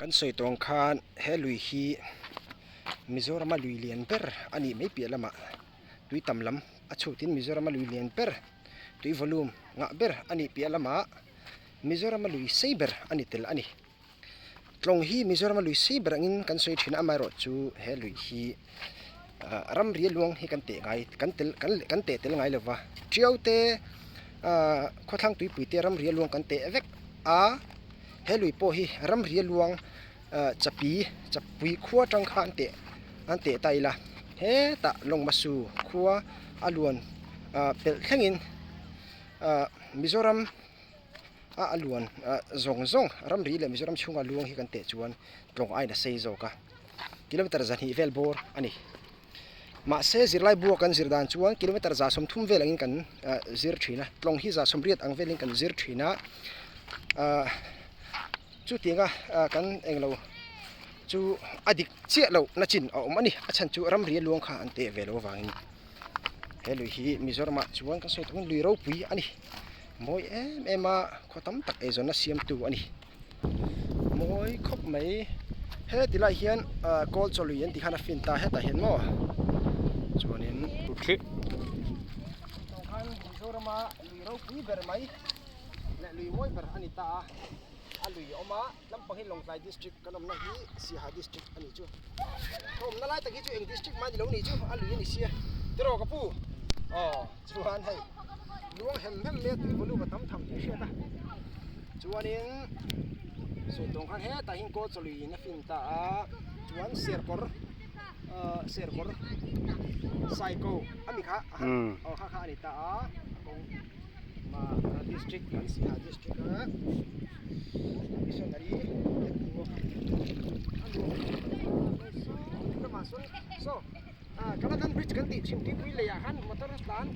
Kan sawi tawng khan he lui hi Mizorama lui lian ber a nih mai piah lamah tui tam lam a chhutin Mizorama lui lian ber tui volume ngah ber a nih piah lamah Mizorama lui sei ber a ni tel a ni. Tlawng hi Mizorama lui sei ber angin kan sawi thin a amaherawhchu he lui hi ah ramri luang hi kan teh ngai kan tel kan kan teh tel ngai lo va tiau te ah khawthlang tuipui te ramri luang kan teh vek a. He lui pawh hi ramri luang chapi chapui khua atang kha an teh an teh ta ila hetah Lawngmasu khua a luan pelh thlengin Mizoram a a luan zawng zawng ramri leh Mizoram chhunga luang hi kan teh chuan tlawng aiin a sei zawk a kilometer zahnih vel bawr a ni. Mahse zirlai bua kan zir dan chuan kilometer 30 vel angin kan zir thin a, tlawng hi 80 ang velin kan zir thin a, ahh chutianga kan englo chu a dik chiah loh na chin a awm a ni, a chhan chu ramri a luang kha an teh ve lo avangin he lui hi Mizoramah chuan kan sawi takin lui ropui a ni, mawi em em a khaw tam tak eizawnna siamtu a ni. Mawi khawp mai heti lai hian ah kawl chaw lui an tih khan a fin ta hetah hian maw chuanin tah khan Mizorama lui ropui ber mai leh lui mawi ber a ni ta a a lui a awm a lampang hi Lawngtlai district kan awmna hi Siaha district a nih chu ka awmna lai tak hi chu eng district mah ni lo nih chu a lui a ni sia tiraw ka pu aw chuan hei luang hem hem mai a tui volume a tam tham tih a hriat a chuanin sawi tawng khan hetah hian kawl chaw lui in a fin ta a chuan serkawr ahh serkawr saiko a mi kha aw kha kha a ni ta a a kawng mah district kan siaha district a missionary a saw ah kaladan bridge kan tih chhim tuipui lei ah khan motor a tlan.